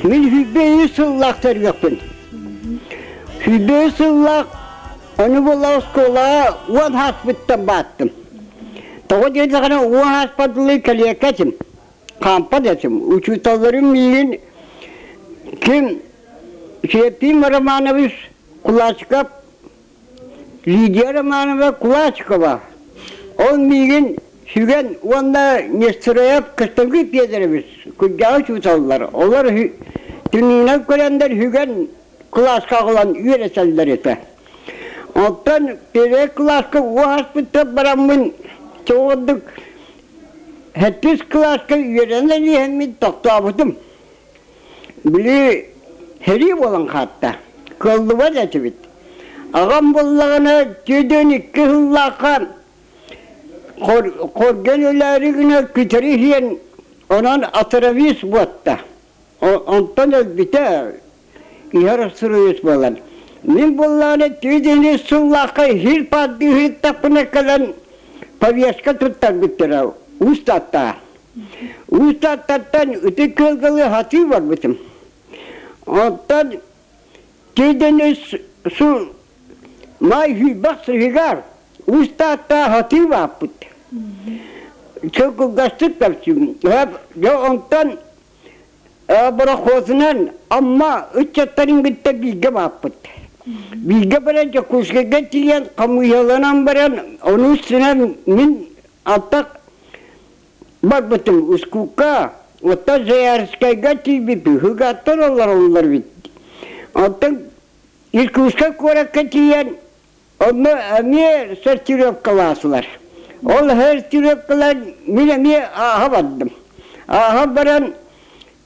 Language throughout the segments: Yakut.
Мин 103 сыллаах төрүөхпүн. 103 сыллаах ону буолла оскуолаҕа 10 ааспыттан бааттым. Тоҕо диэтэҕинэ 10 ааспат дылы кэлиэккэ этим. Хаампат этим. Учууталларым миигин ким Сепим Романович Кулачиков, Лидия Романова Кулачикова. Ол миигин сүгэн уонна Нестероев Кыстыгый Петрович кырдьаҕас учууталлар. Олор түннүгүнэн көрөннөр сүгэн кылааска аҕалан үөрэтэллэр этэ. Оттон первый кылааска уоһаспыттан бараммын чоҕурдук сэттис кылааска үөрэнэн иһэммин тохтообутум. Били сэрии буолан хаатта. Кыаллыбат этибит. Аҕам буоллаҕына 42 сыллаахха хоргон өлөөрү гына күтэри иһиэн онон атравис буотта. Онтон өлбүтэ иһэр астроид буолан. Мин буоллаҕына 43 сыллаахха иһир паардыыһыттахпына кэлэн повестка туттарбыттара Уус Тааттаҕа. Уус Тааттаттан Ытык Күөлгэ сатыы барбытым. Оттон тиийдэн сыл маай сүүрбэх сыһыгар Уус Таатта сатыы бааппыт. Сыл кылгастык көрсүм. Дьэ онтон борохуотунан Амма ыччаттарын кытта бииргэ бааппыт. Бииргэ баран Дьокуускайга тиийэн хамыыһаланан баран ону үстүнэн мин аттах барбытым Ускукка, оттон Заярскайга тиийбиппит, Ыгаттан олороллор эбит. Оттон Иркутскай куоракка тиийэн онно эмиэ сортировкалаатылар. Ол сортировкалар мин эмиэ ааһа бардым. Ааһа баран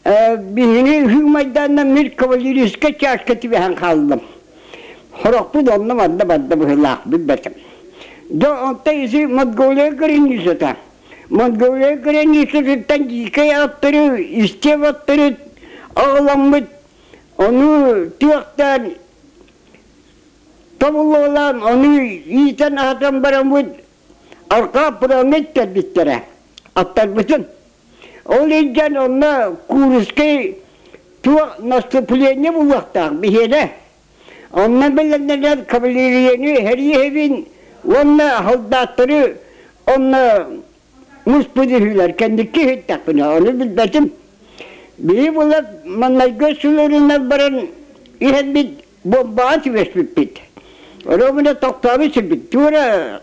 биһиги үһү майдаанна мир кавалерийскай чааска түбэһэн хааллым. Хорохпут онно барда барда быһыылаах билбэтим. Дьэ онтон ити Монголия границата. Монголия границатыттан дикэй аттары, истиэп аттары аҕаламмыт, ону туохтаан тобуллуолаан, ону иитэн аһатан бараммыт арҕаа пураҥҥа иттэрбиттэрэ аттарбытын. Ол илдьэн онно Курскай туох наступление булуохтаах биһиэнэ. Онно бэлэмнэнэн кавалерияны эһэриэһэбин уонна солдаттары онно муспут үһүлэр кэнники иһиттэхпинэ ону билбэтим. Биһи була маннайгы сылырынан баран иһэрбит бомбаҕа түбэспиппит. Ровно тохтообут сирбит туора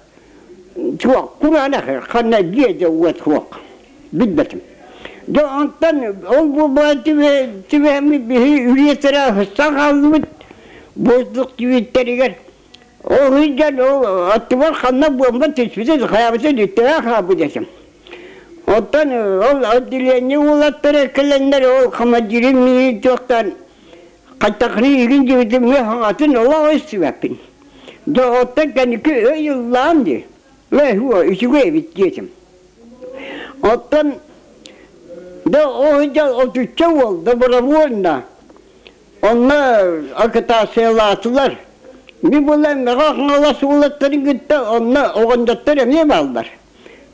суох кураанах ханна дьиэ да уот суох билбэтим. Дьэ онтон ол буолбаҕа түбэһэммит биһи үрүөтэрэ сыстан хааллыбыт воздух түбүттэригэр ол сылдьан ол аттыбар ханна буомба түспүтүн хайаабытын үттэҕэ хаалбыт этим. Оттон ол отделение уолаттара кэлэннэр ол командирым миигин туохтаан хаттахыны игин дьибитим хаҥатын олох истибэппин. Дьэ оттон кэнники өй ыллаан дии. Лэһуо үчүгэй эбит диэтим. Оттон да ол сылдьан отучча уол добровольно онно акытаациялаатылар. Мин буолан Мэҕэ Хаҥалас уолаттарын кытта онно оҕонньоттор эмиэ бааллар.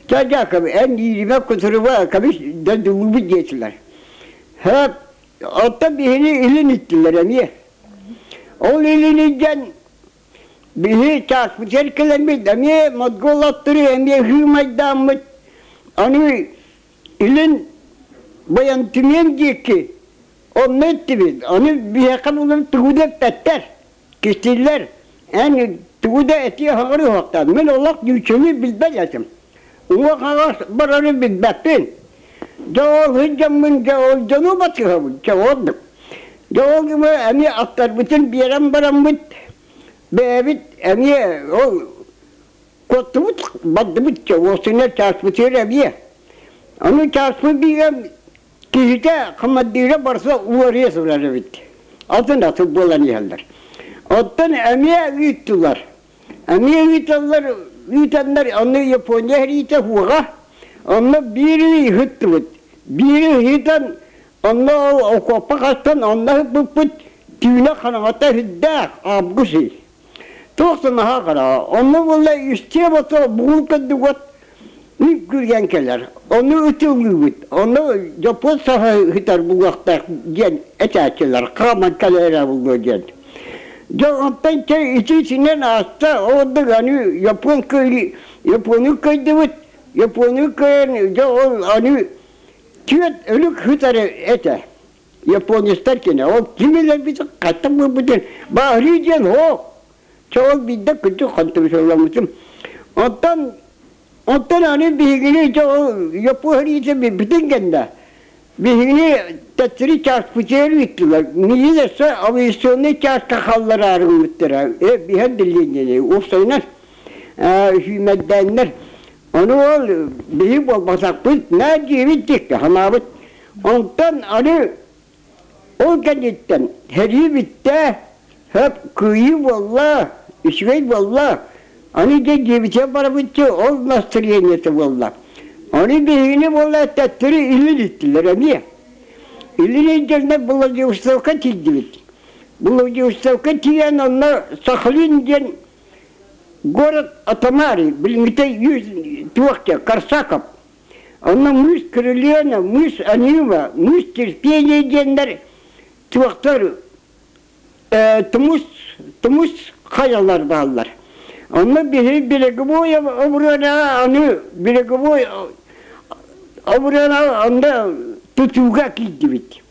Чэ, Дьаакып, эн ииримэ кутуруба кэбис дойдулуубут диэтилэр. Хөп, оттон биһини илин иттилэр эмиэ. Ол илин илдьэн биһи чааспытыгар кэлэммит эмиэ монгол аттары эмиэ һыымайдааммыт аны илин Баянтүмүөн диэки онно иттибит. Аны биһиэхэ булан тугу да эппэттэр, кистииллэр. Эн тугу да этиэ хаҕыры уһахтаан. Мин олох ньүүччэни билбэт этим. Уҥа-хаҥас барары билбэппин. Дьэ ол сылдьаммын дьэ ол дьону батыһабын, дьэ оннук. Дьэ ол гыма эмиэ аттарбытын биэрэн бараммыт, бэйэбит эмиэ ол куоттубут, бардыбыт дьэ уосуннар чааспытыгар эмиэ. Ону чааспыт биирэн киһитэ хамандыыра барса уларыйа сылдьар эбит. Атын атын буолан иһэллэр. Оттон эмиэ ыыттылар. Эмиэ ыыталлар, ыытаннар онно Япония сэриитэ суоҕа. Онно биири ыһыттыбыт. Биири ыһытан, онно ол окуопа хастан онно ыһыппыппыт түүнэ хараҥата сүрдээх август ый. Туох да наһаа хараҕа. Онно буолла үстүө бото бугул көрдүгүт. Үп-күргэн кэлэр. Ону ытыллыыбыт. Ону дьоппуон саха ыытар булуохтаах диэн этээччилэр. Хааман кэлэрэ буолуо диэн. Дьэ онтон чэ ити-итинэн ааста. Ол аны Япон кыайыы Япону кыайдыбыт. Япону кыайан дьэ ол аны түөрт өлүк сытар этэ. Японецтар кини. Ол ким өлөрбүтүн, хантан булбутун бааһырыы диэн суох. Чэ ол биирдэ кырдьык хонтуруолламмытым. Оттон оттон аны биһигини дьэ ол Япония билбитин кэннэ биһигини төттөрү чааспытыгар ыыттылар. Миигин өссө авиационнай чааска халлараары ыыттара. Э биһэн билиэнньэни уопсайынан сүүмэрдээннэр. Ону ол биһи буолбатахпыт, наа диэбит диэки санаабыт. Онтон аны Ол кэнниттэн сэрии бүттэ, сөп кыайыы буолла, үчүгэй буолла. Аны дьэ диэбитэ барабыччы ол настроениета буолла. Аны биһигини буолла төттөрү илин иттилэр эмиэ. Илин илдьэннэр Владивостокка тиийдибит. Владивостокка тиийэн онно Сахалин диэн город Атамари, билиҥҥитэ туох диэн Корсаков. Онно мыс Крылена, мыс Анива, мыс Терпение диэннэр туохтар тумус тумус хайалар бааллар. Онно биһи береговой оборона аны береговой оборона онно тутууга киирдибит.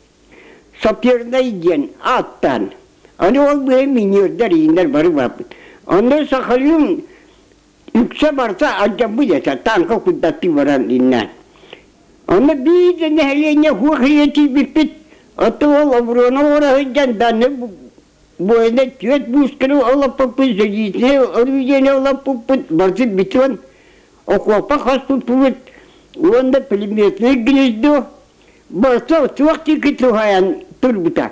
Сапернай диэн ааттаан. Аны ол быһа минердар ииннэр бары барбыт. Онно Сахалин Үксэ барыта алдьаммыт этэ, тааҥка курдаттыы баран иннээн. Онно биир да нэһилиэнньэ суох иһэ тиийбиппит, оттон ол оборуона оҥоро сылдьан даҕаны буойунай түөрт буусканы олоппуппут, зенитнэй орудиены олоппуппут, барыта бетон окуопа хаспыппыт уонна пулеметное гнездо барыта туох диэки туһаайан турбута.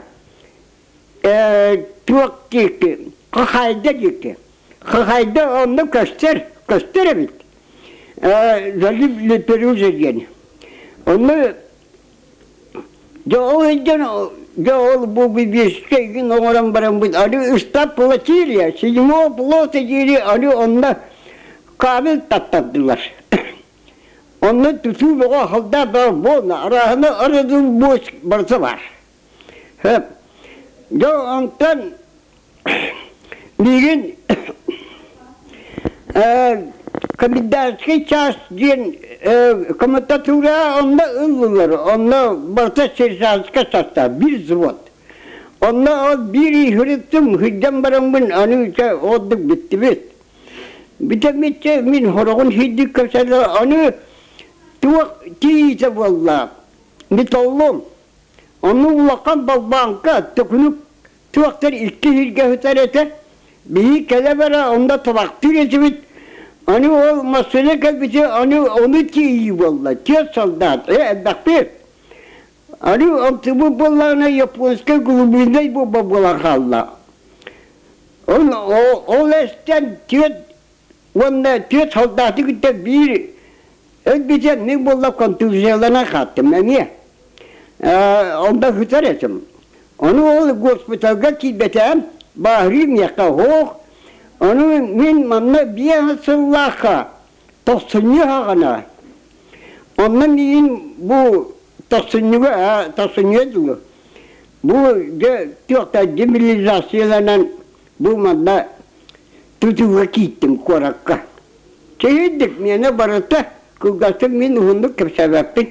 Туох диэки, хахайда диэки. Хахайда онно көстөр, көстөр эбит. Залив Леперуза диэн. Онно дьэ ол сылдьан дьэ ол бу биэскэ игин оҥорон бараммыт аны ыстап флотилия седьмого флота диэри аны онно кабель таттардылар. Онно тутуу бөҕө халдаах бөҕө буолла. Арааһына арыгы буос барыта баар. Сөп. Дьэ онтон Миигин комендантский час диэн комендатура онно ыллылар, онно барыта сержантска састаав, биир взвод. Онно ол биир ыһырыттым, сылдьан бараммын аны отдых бүттүбүт. Бүтэммитчэ мин хороҕун сирдик көрсөллөр, аны туох тиийитэ буолла, металлом. Ону улахан балбааҥка төкүнүк туохтар икки сиргэ сытар этэ. Биһи кэлэ бара онно табахтыыр этибит. Аны ол массыына кэлбитэ, аны ону тиийии буолла. Түөрт солдат, э, элбэхпит. Аны онтубут буоллаҕына японскай глубинный буолба буолан хаалла. Ол, ол эстэн түөрт уонна түөрт солдаты кытта биир өлбүтэ мин буолла контузияланан хааттым эмиэ. Онно сытар этим. Ону ол госпиталга киирбэтэҕим, бааһырыы миэхэ суох. Ону мин манна биэс сыллаахха тохсунньу саҕана, онно миигин бу тохсунньуга тохсунньуга дылы бу дьэ туохта демобилизацияланан бу манна тутууга киирдим куоракка. Чэйдик миэнэ барыта кылгастык мин уһуннук кэпсээбэппин.